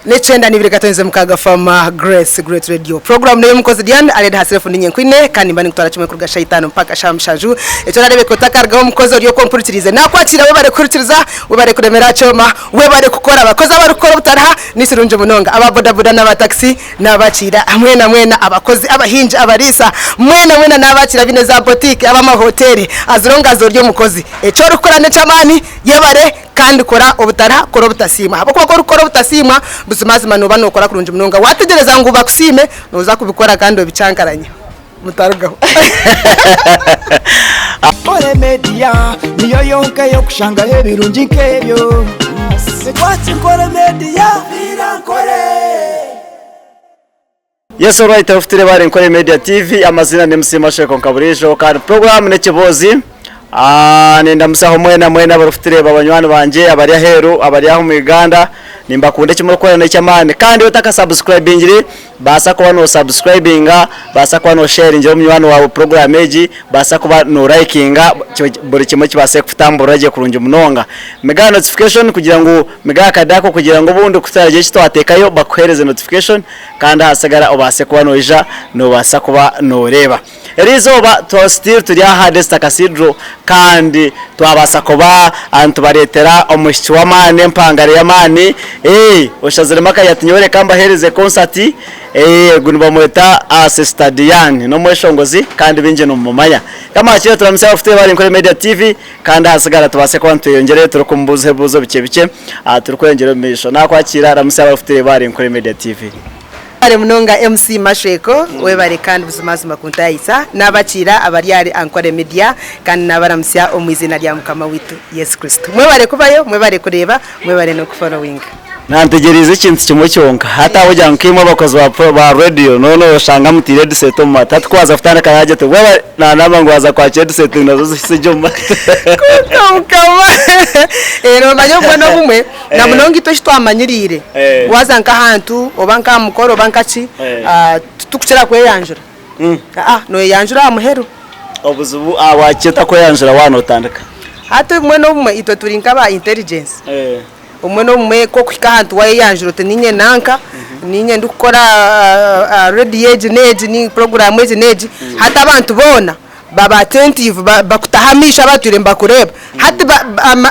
N'ekyenda n'ibiri katonze mukaaga Farmer Grace Great Radio. Program neyo omukozi Diane already herself ninye nkwine kandi nimba ninkutwara kimwe kuruga shaaha itaano mpaka shaaha mushanju. Ekyo orareebeka otakarugaho omukozi ori okwo ompurikiriize. Nakwakira webare kuhurikiriza, webare kuremera aha kyoma, webare kukora. Abakozi abarikukora obutariha ni kirungi munonga. Aba bodaboda n'aba taxi nabakiira mwena mwena, abakozi, abahingi, abariisa mwena mwena nabakiira abaine za boutique, ab'amahoteeri as long as ori omukozi eki orikukora n'eky'amaani yebare. Kandi kora obutariha, kora obutasiimwa, ahabw'okuba ku orikukora obutasiimwa, buzimazima nooba nookora kurungi munonga. Waategyereza ngu bakusiime, nooza kubikora kandi obikyankaranye. Mutarugaho. Nkore Media niyo yonka ey'okushangaho ebirungi nk'ebyo. Twaki Nkore Media, Viira Nkore. Yes alright abafutire bari Nkore Media TV amazina ni MC Masheko nka burijo kandi program n'ekibozi ah, nindamusaho mwena mwena abarufutire banywani bangye abari aheru abari aho mu Uganda nimbakunda eki murikukora n'eky'amaani kandi otaka subscribingire baasa kuba no subscribinga baasa kuba no sharingira omunywani waawe program egi baasa kuba no likinga buri kimwe kibaase kutamburira gye kurungi munonga miga aha notification kugira ngu miga aha kade ako kugira ngu obundi kutaragira eki twatekayo bakuhereze notification Kandi ahasigara obaase kuba noija nobaasa kuba noreeba. Eriizooba twa still turi aha Desta Cathedral kandi twabaasa kuba nitubareetera omwishiki w'amaani, empangare y'amaani, eh oshaziremu akagira ati nyowe reka mbaheereze concert, eh ogu nibamweta Sister Diane n'omweshongozi kandi baingi nimumumanya. Kamwakire turamutsye abafutire bari Nkore Media TV kandi ahasigara tubaase kuba nitweyongyerayo turikumubuuzaho ebibuuzo bikye bikye. Turikweyongyera omu maisho. Naakwakiira Ramutsya abarikutureeba ahari Nkore Media TV. Webare munonga MC Mashweko, webare kandi buzimazima kuntayayisa. Nabakiira abari ahari Ankole Media kandi nabaramutsya omu eiziina rya Mukama waitu Yesu Kristo. Mwebare kubayo, mwebare kureeba, mwebare n'okufollowinga. Nantegyereize ekintu kimwe kyonka. Hati ahabw'okugira ngu nkaimwe abakozi ba ba radio nooba noshanga mutaire headset omu matu. Hati ku waaza kutandika yaagira ati webare nanamba ngu waaza kwakira headset nazo zihitsye gye omu matu. Kwonka mukama eh, nomanya obumwe n'obumwe na munonga itwe eki twamanyiriire waaza nk'ahantu oba nk'aha mukoro oba nkaki titukukira kweyanjura. Aa noyeyanjura aha muheru. Obuzibu ahabwaki otakweyanjura waaba notandika? Hati obumwe n'obumwe itwe turi nk'aba intelligence. Obumwe n'obumwe ku orikuhika ahantu wayeyanjura oti niinye nanka, niinye ndikukora rediyo egi n'egi, ni puroguraamu egi n'egi, hati abantu boona baba attentive bakutaho amaisho abatwire nibakureeba. Hati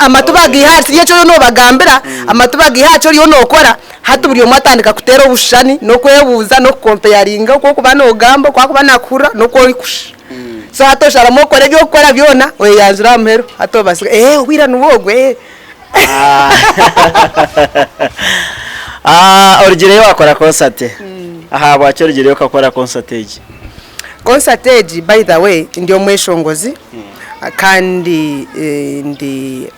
amatu bagaiha ahari kiri eki oriyo noobagambira, amatu bagaiha aha ki oriyo nookora, hati buri omwe atandika kuteera obushushani n'okwebuuza n'okukompeyaringa oku orikuba noogamba, oku arikuba naakuhurira n'oku orikushusha. So hati osharamu okora ebi orikukora byona, oyeyanjura aha muheru, hati obasiga, ee owira niwe ogwo ee. Orugireyo wakora concert. Ahabwaki orugireyo okakora concert egi? Concert egi by the way ndi omweshongozi kandi ndi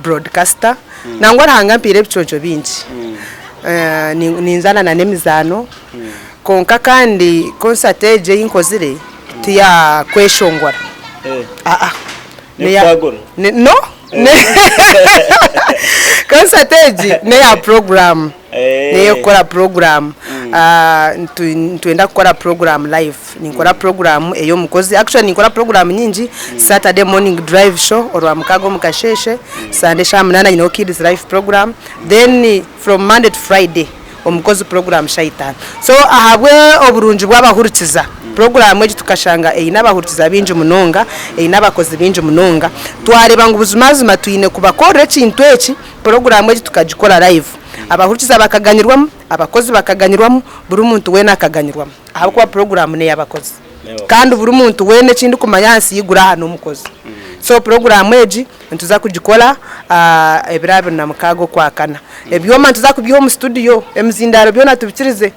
broadcaster nangwa Ruhanga ampaire ebiconco bingi. Ninzaana n'emizaano kwonka kandi concert egi ei nkozire tiya kweshongora. N'okutaagura? No. Concert egi n'eya puroguraamu, n'ey'okukora puroguraamu. Nitwenda kukora puroguraamu live. Ninkora puroguraamu ey'omukozi, actually ninkora puroguraamu nyingi, Saturday morning drive show, Orwamukaaga omu kasheeshe, Sunday shaaha munaana nyineho kids life program, then from Monday to Friday omukozi puroguraamu shaaha itaano. So ahabw'oburungi bw'abahurikiza, puroguraamu egi tukashanga eine abahurikiza baingi munonga, eine abakozi baingi munonga, twareeba ngu buzimazima twine kubakorera ekintu eki, puroguraamu egi tukagikora live. Abahurikiza bakaganyirwamu, abakozi bakaganyirwamu, buri muntu weena akaganyirwamu ahabw'okuba puroguraamu n'ey'abakozi. Kandi buri muntu weena eki ndikumanya ahansi y'eiguru aha n'omukozi. So puroguraamu egi Nituza kugikora ebiro 26 Okwakana. Ebyoma nituza kubiiha omu situdiyo, emizindaaro byona tubikirize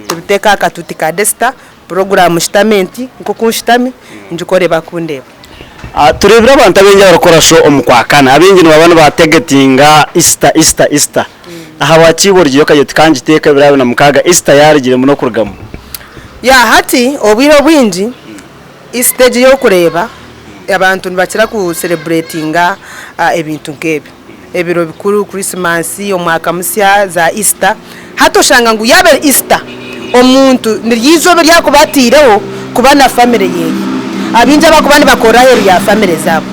tubiteeke aha katuuti ka desita, puroguraamu nshitame nti nk'oku nshutami ngikore bakundeeba. Tureebire abantu abaingi abarikukora sho omu Kwakana, abaingi nibaba nibategetinga Easter, Easter, Easter. Ahabwaki iwe origireyo okagira oti ka ngiteeke ebiro 26 Easter yaarugiremu n'okurugamu? Ya hati obwire obwingi Easter egi ey'okureeba, abantu nibakira ku celebratinga ebintu nk'ebyo, ebiro bikuru, Christmas, omwaka musya, za Easter. Hati oshanga ngu yaaba eri Easter, omuntu niryo eizooba eri arikuba ataireho kuba na famire yeye. Abaingi abarikuba nibakorera aheeru ya famire zaabo,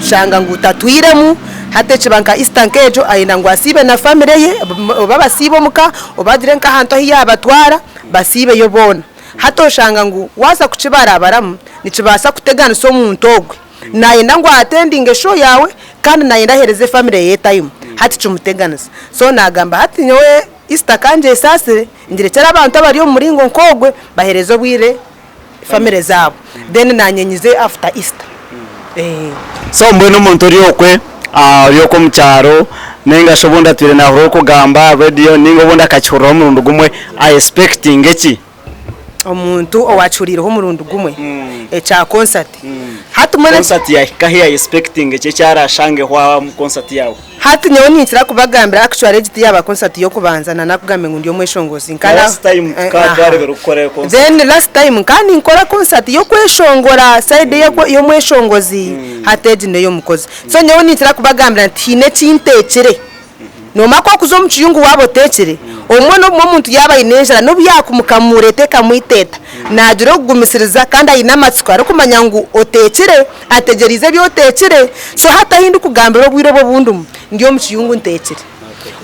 oshanga ngu tatwiremu. Hati ekiba nka Easter nk'egyo ayenda ngu asiibe na family ye oba basiibe omuka oba agire nk'ahantu ahu yaabatwara basiibeyo boona. Hati oshanga ngu waaza kukibarabaramu nikibaasa kuteganisa omuntu ogwe. Naayenda ngu attendinge show yaawe kandi naayenda aheereze family ye time hati kimuteganisa. So naagamba hati nyowe Easter ka ngyesaasire ngirekyere abantu abari omu muringo nk'ogwe baheereze obwire family zaabo then nanye nyize after Easter. So mbwenu omuntu ori okwe ori okwe omu kyaro ninga shi obundi atwire nahurira orikugamba aha radio ninga obundi akakihuriraho omurundi gumwe a expectinge ki? Omuntu owakihuriireho omurundi gumwe ekya concert hati mbwenu Concert yahika ahi ya expectinge ki eki arashangeho omu concert yaawe? Hati nyowe ninkira kubagambira actually egi tiyaba concert y'okubanza na nakugambire ngu ndi omweshongozi Na last time tukaba twarebire orikukorayo concert. Then last time nkaba ninkora concert y'okweshongora side y'omweshongozi hati egi n'eyomukozi. So nyowe ninkira kubagambira nti haine eki ntekire. Noomanya ku orikuza omu kiyungu waaba oteekire, obumwe n'obumwe omuntu yaaba aine enjara n'obu yaakumukamuura ete ekamwita eta, naagira okugumisiriza kandi aine amatsiko arikumanya ngu oteekire, ategyereize ebi oteekire. So hati ahu ndikugambira obwire obu obu ndimu, ndi omu kiyungu nteekire.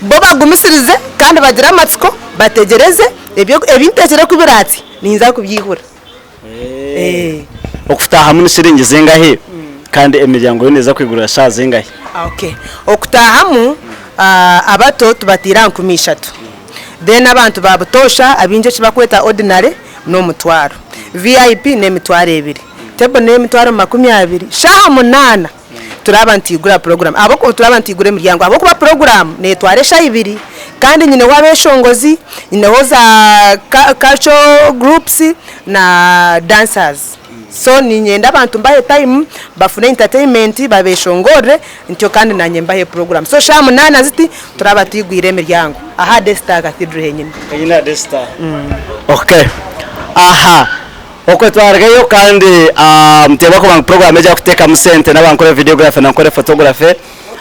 Bo bagumisirize kandi bagire amatsiko, bategyereze ebi nteekire ku biraatsye, ninza kubyihura. Okutaahamu ni shiringi zingahi kandi emiryango yo neeza kwigurira shaaha zingahi? Okay. Okutaahamu abato tubataire aha 3000 then abantu ba butoosha abaingi eki barikweta ordinary n'omutwaro. VIP n'emitwaro ebiri. Table n'emitwaro 20. Shaaha munaana turaba nitwigura puroguraamu ahabw'okuba turaba nitwigura emiryango ahabw'okuba puroguraamu neetwara eshaaha ibiri kandi nyineho abeeshongozi, nyineho za cultural groups na dancers. So niinyenda abantu mbahe time bafune entertainment babeeshongorere ntyo kandi naanye mbahe puroguraamu. So shaaha munaana ziti turaba twigwire emiryango aha Daystar Cathedral henyine. Henyine aha Daystar. Okay. Aha. Okwe twarugayo kandi muteebwa kuba ngu puroguraamu egi arikuteekamu sente n'aba nkore videography na nkore photography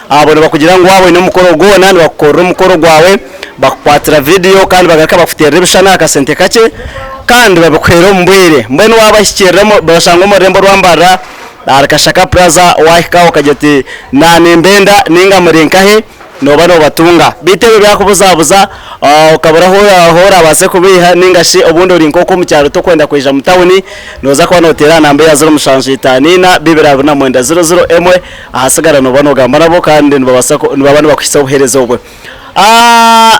abo nibakugira ngu waaba oine omukoro gwona nibakukorera omukoro gwawe bakukwatira vidiyo kandi bagaruka bakuteerera ebishushani aha kasente kakye kandi babikuheera omu bwire. Mbwenu waabahikirira obashanga omu rurembo orwa Mbarara ahari Kashaka Plaza waahika okagira oti naanimbenda nainga muri nkahi? Nooba noobatunga. Beitu ebyo byakubuzabuza okabura ahu orabaase kubiiha nainga shi obundi ori nk'okwo omu kyaro torikwenda kwija mu tawuni, nooza kuba nooteera aha namba eya 0754 229 001 ahasigara nooba noogamba nabo kandi nibabaasa nibaba nibakuhitsya obuheereza obwo.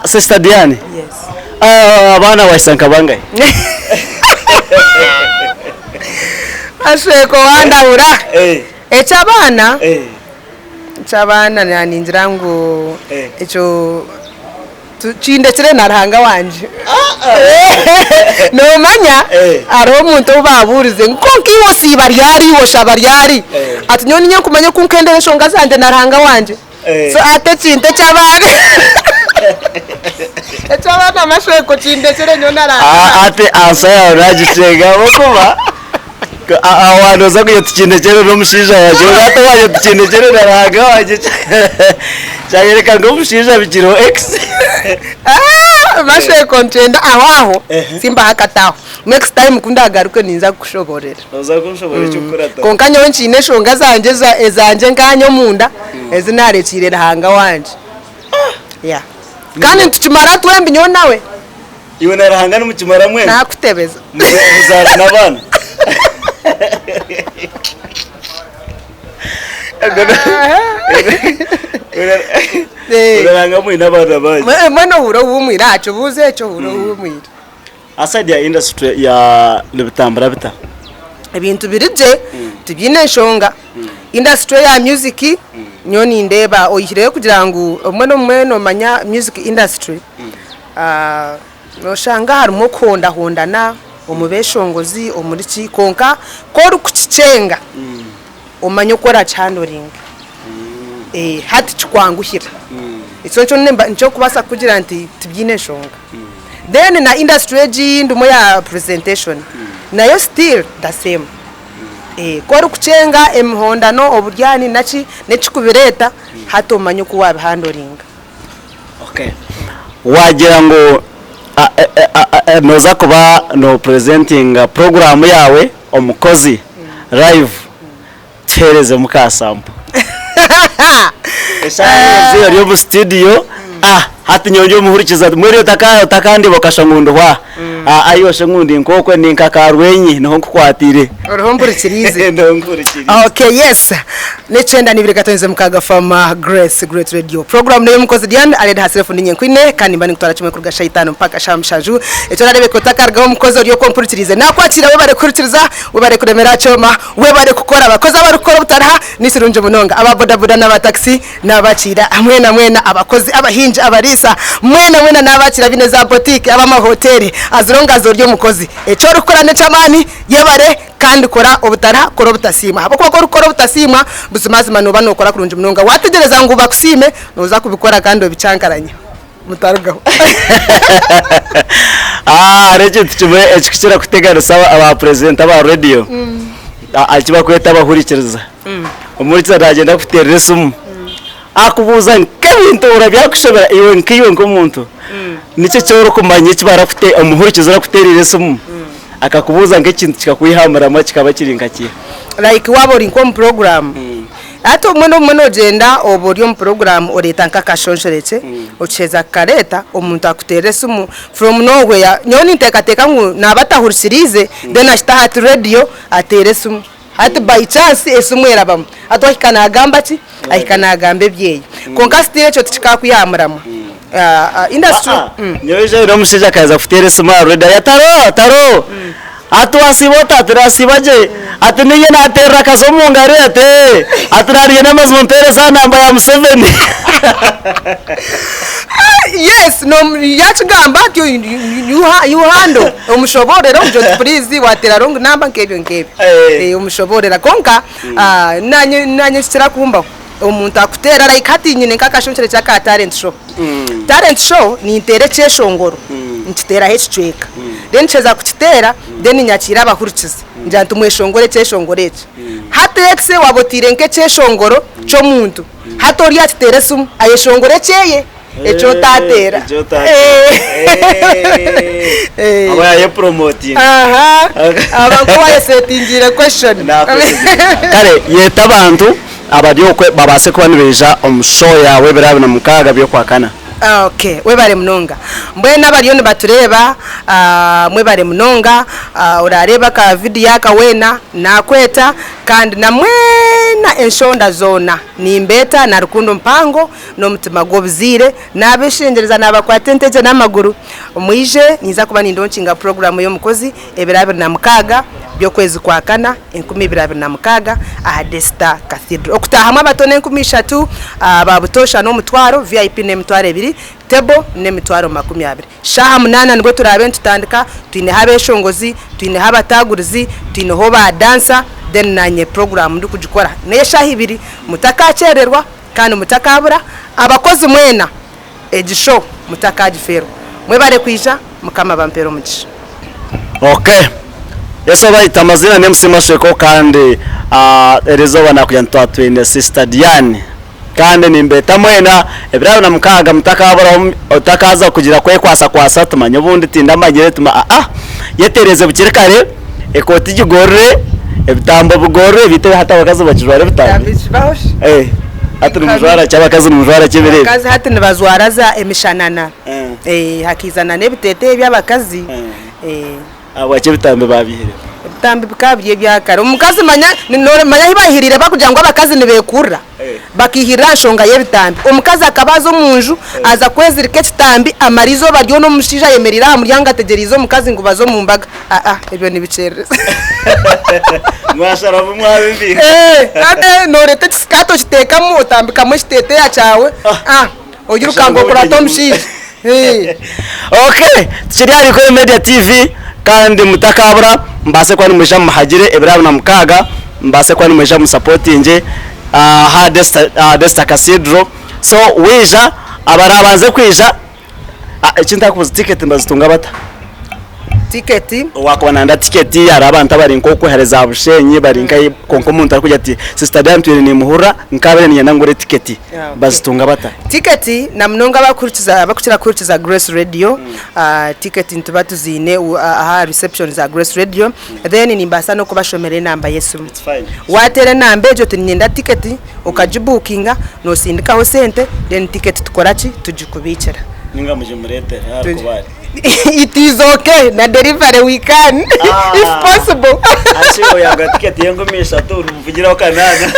Sister Diane, abaana wahitsya nka bangahi? Ashweka owandahura. Eky'abaana. Eky'abaana naningira ngu ekyo kindekire na Ruhanga wangye. Nomanya hariho omuntu ou babuurize ngu kwonka iwe osiiba ryari, iwe oshaba ryari? Ati nyowe niinye nkumanya oku nkuhendera enshonga zangye na Ruhanga wangye. So hati ekintu eky'abaana eky'abaana mashweko kindekire nyowe na Ruhanga wangye. Hati ansa yaawe nagicenga ahabw'okuba Aho waanoza kugira oti kindekyere n'omushaija wangye, kwonka hati waagira oti kindekyere na Ruhanga wangye kyayoreka ngu omushaija abikireho X. Mashweko nikyenda aho aho simbaho akati aho, next time ku ndagaruke ninza kukushoboororera. Nooza kunshoboorora ekirikukurataho. Kwonka nyowe nkiine enshonga zangye ezangye nkaanye omunda ezi naarekiire Ruhanga wangye. Kandi nitukimara twembi nyowe nawe. Iwe na Ruhanga nimukimara mwembi? Naakutebeza. Muzaara n'abaana? Ruhanga mwine abaana bangi. Mbwenu ohurire ohuumwire aha kibuuzo ekyo ohurire ohuumwire. Aside ya industry ya nibitambura bita? Ebintu biri gye tibiine nshonga. Industry eya music nyowe nindeeba oyihireho kugira ngu obumwe n'obumwe noomanya music industry Noshanga harimu okuhondahondana omu beshongozi omuri ki kwonka ku orikukikyenga omanye oku orakihandoringa hati kikwanguhira. Ekyo nikyo nikyo ndikubaasa kukugira nti tibiine nshonga. Then na industry egi ei ndimu eya presentation nayo still the same. Ku orikukyenga emihondano, oburyani naki n'ekirikubireeta hati omanye oku waabihandoringa. Waagira ngu nooza kuba noopurezentinga puroguraamu yaawe omukozi live, tuheerezemu ka sampo. Eshaaha ezi ori omu studio, ah hati nyowe ndi omuhurikiza mbwenu otakandeeba okashwa ngu ndi wa. Ah iwe ngu ndi nk'okwe ndi nka Karwenyi niho nkukwatiire. Oriho mpurikiriize. Ndiho nkuhurikiriize. Okay, yes. N'ekyenda n'ibiri katonze mukaaga Farmer Grace Great Radio. Program n'ey'omukozi Diane Aled Hasefu ninye nkwine kandi nimba ninkutwara kimwe kuruga shaaha itaano mpaka shaaha mushanju. Ekyo orareebeka otakarugaho omukozi ori okwo ompurikiriize. Nakwakira webare kuhurikiriza, webare kuremera aha kyoma, webare kukora. Abakozi abarikukora obutariha ni kirungi munonga. Aba bodaboda n'aba takisi Naabakiira mwena mwena abakozi, abahingi, abariisa, mwena mwena naabakiira abaine za botiiki, ab'amahoteeri, as long as ori omukozi. Eki orikukora n'eky'amaani, yebare kandi kora obutara, kora obutasiimwa ahabw'okuba ku orikukora obutasiimwa, buzimazima nooba nookora kurungi munonga. Waategyereza ngu bakusiime, nooza kubikora kandi obikyankaranye. Mutarugaho. Hariho ekintu kimwe ekikukira kuteganisa aba purezidenti aba rediyo, eki barikweta abahurikiriza. Omuhurikiza naagyenda akuteerera esimu, akubuuza nk'ebintu orabyakushobera iwe nkaiwe nk'omuntu. Niki eki orikumanya eki barakute omuhurikiza orakuteerera esimu akakubuuza nk'ekintu kikakwiha aha muramwa kikaba kiri nka kiiha? Like waaba ori nk'omu puroguraamu, Hati obumwe n'obumwe noogyenda oba ori omu puroguraamu oreeta nk'akashonshorekye, okiheza kukareeta omuntu akuteerera esimu from nowhere. Nyowe ninteekateeka ngu naaba atahurikiriize then ahite ahati rediyo ateere esimu. Hati by chance esimu erabamu. Hati ohika naagamba ki? Ahika naagamba ebyeye. Kwonka still ekyo tikikaakwiha aha muramwa. Industry. Nyowe ejo haine omushaija akaheza kuteera esimu aha rediyo ati taro taro ati wasiiba ota ati nasiiba gye ati niinye nateerera akazi omu ngaro ati ee ati nariyo n'amazima mpeereza aha namba ya Museveni. Yes yakigamba atyo you handle omushoboorere omugire oti puriizi wateera wrong number nk'ebyo nk'ebyo omushoboorera kwonka nanye nanye kikira kumbaho. Omuntu akuteera like hati nyine nk'akashonshorekye aka talent show. Talent show ninteera ekyeshongoro nkiteeraho ekicweka then kiheza kukiteera then nyakiira abahurikizi ngira nti mweshongore ekyeshongoro eki. Hati let's say waaba oteire nk'ekyeshongoro ky'omuntu hati oriya akiteera esimu ayeshongore ekyeye eki otaateera. Eki otaateera. Aba yayepromotinga. Aha, aba nk'owayesetingiire question. Kare yeta abantu abari okwe babaase kuba nibaija omu show yaawe ebiro abiri na mukaaga by'okwakana. Okay, webare munonga. Mbwenu abariyo nibatureeba mwebare munonga, orareeba aka video aka weena nakweta kandi na mwena enshonda zoona nimbeeta na rukundo mpango n'omutima gw'obuzaire, naabeshengyereza naabakwata entegye n'amaguru, mwije ninza kuba nindonkinga puroguraamu y'omukozi ebiro 26 by'okwezi kwa kana 2026 aha Desta Cathedral. Okutaahamu abato n'enkumi ishatu, aba butoosha n'omutwaro, VIP n'emitwaro ebiri, table n'emitwaro 20. Shaaha munaana nibwo turaabe nitutandika, twineho abeshongozi, twineho abataagurizi, twineho ba dansa, then naanye puroguraamu ndikugikora n'eshaaha ibiri. Mutakaakyererwa. Kandi mutakaabura abakozi mwena egi show mutakaagifeerwa. Mwebare kwija, Mukama abampeere omugisha. Ok Yesu obaita amazina ni MC Masheko kandi erizooba nakugira nti twaba twine sister Diane kandi nimbeeta mwena ebiro abiri na mukaaga mutakaburaho otakaza kugira kwekwasakwasa tumanye obundi tindamanyire tuma aa yetereze bukiri kare ekooti gigorore ebitambi obigorore beitu hati abakazi bakijwara ebitambi Bikibaho shi? Eh, hati nimujwara ki abakazi nimujwara ki ebiro ebi Abakazi hati nibajwara za emishanana. Eh, hakaija na n'ebiteteeyi by'abakazi. Eh. Ahabwaki ebitambi baabiihireho? Ebitambi bikaba biri ebya kare. Omukazi manya manya ahu baihiriire barikugira ngu abakazi nibeekurira, bakaihirira aha nshonga y'ebitambi. Omukazi akaba aza omu nju aza kwezirika ekitambi amara eizooba ryona omushaija ayemereire aha muryango ategyereize omukazi ngu baze omu mbaga. Aa ebyo nibikyerereza. Mwasharamu mwabibiika. Kandi nooreeta ekisikaati okiteekamu otambikamu ekiteeteeya kyawe, oiruka ngu okurate omushaija. Ok tukiri ahari Kore Media TV kandi mutakabura mubaase kuba nimwija mumuhagire ebiro 26 mubaase kuba nimwija mumusapotingye aha Desta Cathedral so waija abarabanze kwija eki ntakubuuza tiketi nibazitunga bata? Tiketi. Owaakuba naayenda tiketi hariho abantu abari nk'okwe hari za Bushenyi bari nkahi kwonka omuntu arikugira ati Sister Diana ntwire niimuhurira nkaabaire niinyenda ngure tiketi bazitunga bata? Tiketi na munonga abarikuhurikiza abarikukira kuhurikiza Grace Radio tiketi nituba tuziine aha reception za Grace Radio then nimbaasa n'okubashomera enamba y'esimu. Waateera enamba egyo oti niinyenda tiketi okagibuukinga noosindikaho sente then tiketi tukora ki? Tugikubiikira. Ninga mugimureetere ahu arikuba ari. It is okay na delivery we can if possible. Hati oyagura tiketi y'enkumi ishatu nimuvugiraho kanaana.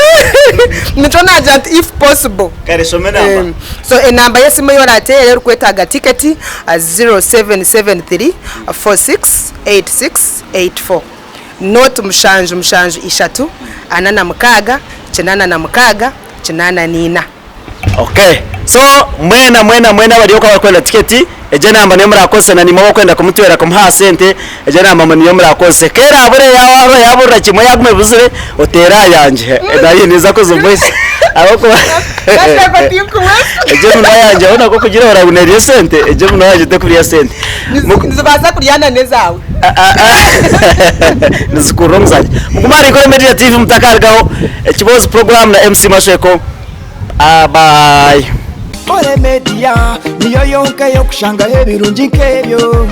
Nikyo naagira nti if possible. Kare shoma enamba. So enamba y'esimu ei orateere orikwetaaga tiketi 0773 468684 not mushanju mushanju ishatu ana na mukaaga 86 84. Ok so mwena mwena mwena abari okwo abarikwenda tiketi egyo enamba niyo murakozese na nimwe abarikwenda kumutwera kumuha aha sente egyo enamba niyo murakozese ku erabure yaba yaburira kimwe yaguma ebuzire oteere aha yangye nayo ninza kuzimuhitsya ahabw'okuba egyo eminwa yangye hoona ku orikugira ora ngu nerya esente egyo eminwa yangye tekurya sente. Nizibaasa kuryana n'ezaawe. Nizikurura omu zangye. Mugume ahari Nkore Media TV mutakarugaho Ekiboozi program na MC Mashweko. Bye. Nkore Media niyo yonka ey'okushangaho ebirungi nk'ebyo.